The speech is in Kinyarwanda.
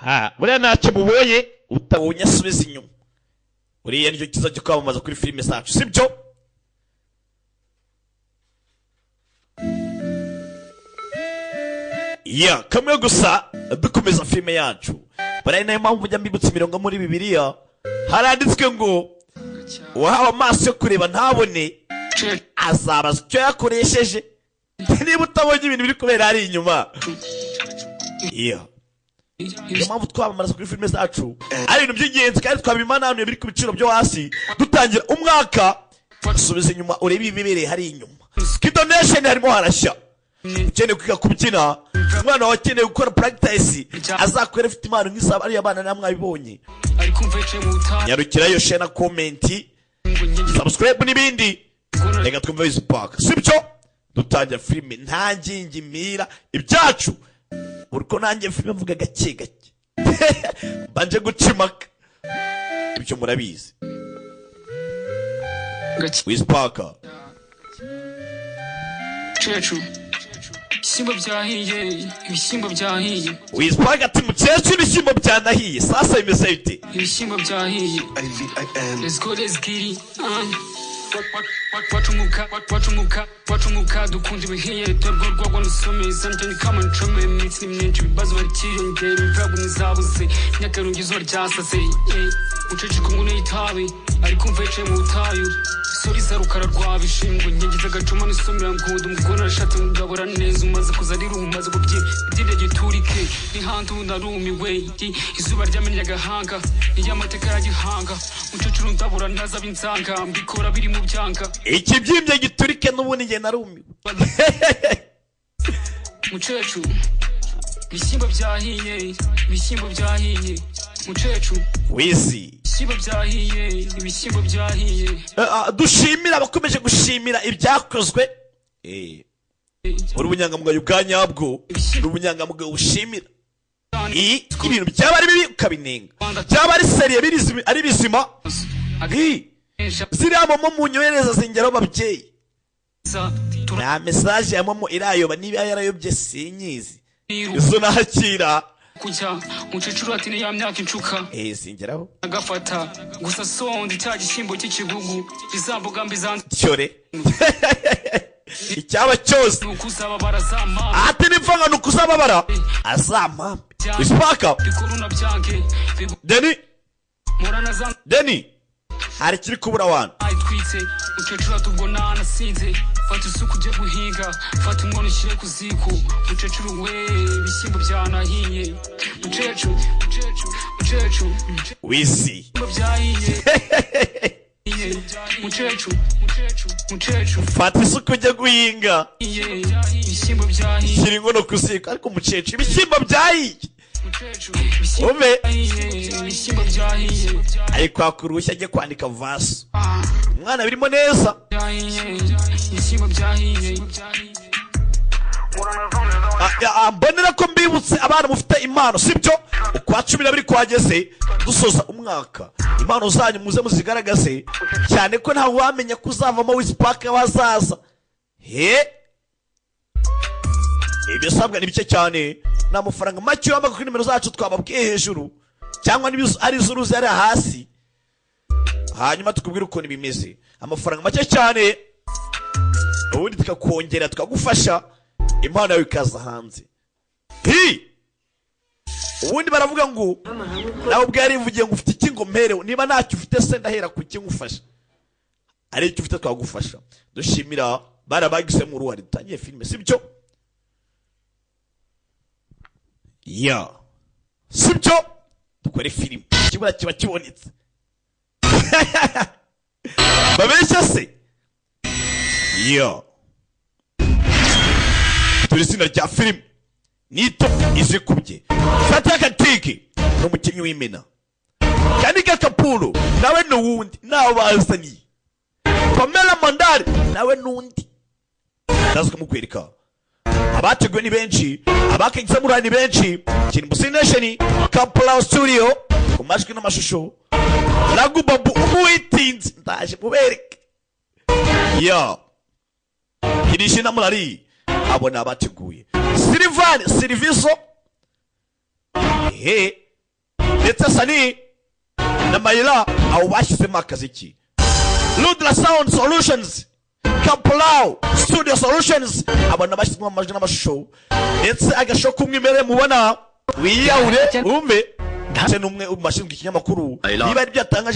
Ha, buriya ntacyo mubonye. Utabonye asubiza inyuma. Buriya nicyo cyiza cyo kwamamaza kuri filime zacu, sibyo? Ya kamwe gusa, dukomeza filime yacu. Buriya nayo mpamvu njya mbibutsa imirongo muri Bibiliya. Haranditswe ngo uwahawe amaso yo kureba ntabone azabaza icyo yakoresheje. Niba utabonye ibintu biri kubera hari inyuma, iyo niyo mpamvu twamamaza kuri filime zacu, ari ibintu by'ingenzi kandi twabimananuye, biri ku biciro byo hasi. Dutangira umwaka, subiza inyuma urebe ibibereye hari inyuma. Kidonation harimo harashya. Ukeneye kwiga kubyina, umwana wawe akeneye gukora practice, azakora afite impano nk'izaba ariya bana namwe mwabibonye. Nyarukirayo, share na comment, subscribe n'ibindi. Reka twumve izi paka, sibyo? Dutangira filime nta ngingimira ibyacu. Uriko nanjye filime mvuga gake gake, mbanje guca impaka, ibyo murabizi. Wizipaka. Mukecuru, ibishyimbo byahiye, ibishyimbo byahiye. Wizipaka ati: "Mukecuru, ibishyimbo byanahiye." Sasa bimeze bite? Ibishyimbo byahiye, let's go, let's get it. Wacumuka, wacumuka, wacumuka, dukunda ibihiye, torwa rwagwa nusomeza njye kama ncome. Iminsi ni myinshi, ibibazo barikiyongera, imvura ntizabuze, imyaka irunga, izuba ryasase. Mucece kumwe n'itabi ariko umva yicaye mu butayu, sori za rukara rwa bishingwe, nkingi z'agacuma n'isomera ngunda. Umugore arashatse, mugabura neza, umaze kuza ari umaze kubyina ibyibya giturike n'ihandi. Ubu narumiwe, izuba ryamennye agahanga, iyo amateka ya gihanga. Mucecuru ndabura ntazaba inzanga, mbikora biri mu byanga. Ikibyimbye giturike, n'ubundi njye narumiwe. Mukecuru, ibishyimbo byahiye, ibishyimbo byahiye, mukecuru. Wizi. Ibishyimbo byahiye, ibishyimbo byahiye. Dushimira abakomeje gushimira ibyakozwe. Uri ubunyangamugayo bwa nyabwo ni ubunyangamugayo bushimira. Ibintu byaba ari bibi ukabinenga, byaba ari sérieux ari bizima. Ziriya momo munyohereza zingeraho, babyeyi. Nta message ya momo irayoba. Niba yarayobye sinyizi, izo nakira. Kujya mukecuru ati ni ya myaka inshuka. Zingeraho. Agafata gusa sonda cya gishyimbo cy'ikigugu, izamboga mbi zanze. Cyore icyaba cyose. Ni ukuzababara zamama. Ati nipfa ni ukuzababara azampampe isipaka. Bikoruna byange. Deni. Murana za. Deni, hari ikiri kubura wantu. Ayitwitse mukecuru ati ubwo nanasinze, fata isuku ujye guhinga, fata inkono ushyire ku ziko. Mukecuru we, ibishyimbo byanahiye, mukecuru, mukecuru, mukecuru. Wizi. Ibishyimbo byahiye, mukecuru, mukecuru, mukecuru. Fata isuku ujye guhinga. Ibishyimbo byahiye. Shyira inkono ku ziko. Ariko umukecuru, ibishyimbo byahiye. Mukecuru, ibishyimbo Umve. byahiye, ibishyimbo byahiye. Ari kwaka uruhushya ajye kwandika vaso. Umwana birimo neza. Byahiye, ibishyimbo byahiye. Mbonera ko mbibutse abana mufite impano, sibyo? Ukwa 12 kwageze, dusoza umwaka. Impano zanyu muze muzigaragaze cyane, ko ntawe wamenya ko uzavamo wisipaka w'ahazaza. He, ibisabwa ni bike cyane, ni amafaranga make. Wambaye kuri nimero zacu twababwiye hejuru, cyangwa niba ari iz'uruzi ari hasi, hanyuma tukubwire ukuntu bimeze. Amafaranga make cyane, ubundi tukakongera tukagufasha, impano yawe ikaza hanze. Hi, ubundi baravuga ngo nawe ubwo yarivugiye ngo ufite iki ngo mperewe? Niba ntacyo ufite se, ndahera ku ki ngufasha? Ari icyo ufite twagufasha. Dushimira barabagisemo uruhare. Dutangiye filime, sibyo? Ya, sibyo? Dukore filime, ikibura kiba kibonetse. Babeshya se? Ya, turi izina rya filime nito izikubye. Fata Katiki ni umukinnyi w'imena, Kanika Kapuro nawe ni uwundi, nawe bazaniye Pamela Mandari nawe n'undi, ndaza kumukwereka. Abateguwe ni benshi, abakigizemo ni benshi. Kinbusi Nation Kapula Studio ku majwi n'amashusho, Ragubabu umuwitinze, ndaje mubereke. Ya Hirishi na Murari, abo ni abateguye. Silivani Siliviso he. Ndetse Sani na Mayira abo bashyizemo akaziki. Rudra Sound Solutions, Kampalao Studio Solutions, abantu bashyizemo amajwi n'amashusho, ndetse agasho k'umwimerere mubona wiyahure umve, ndetse n'umwe mu bashinzwe ikinyamakuru niba ari byo yatangaje.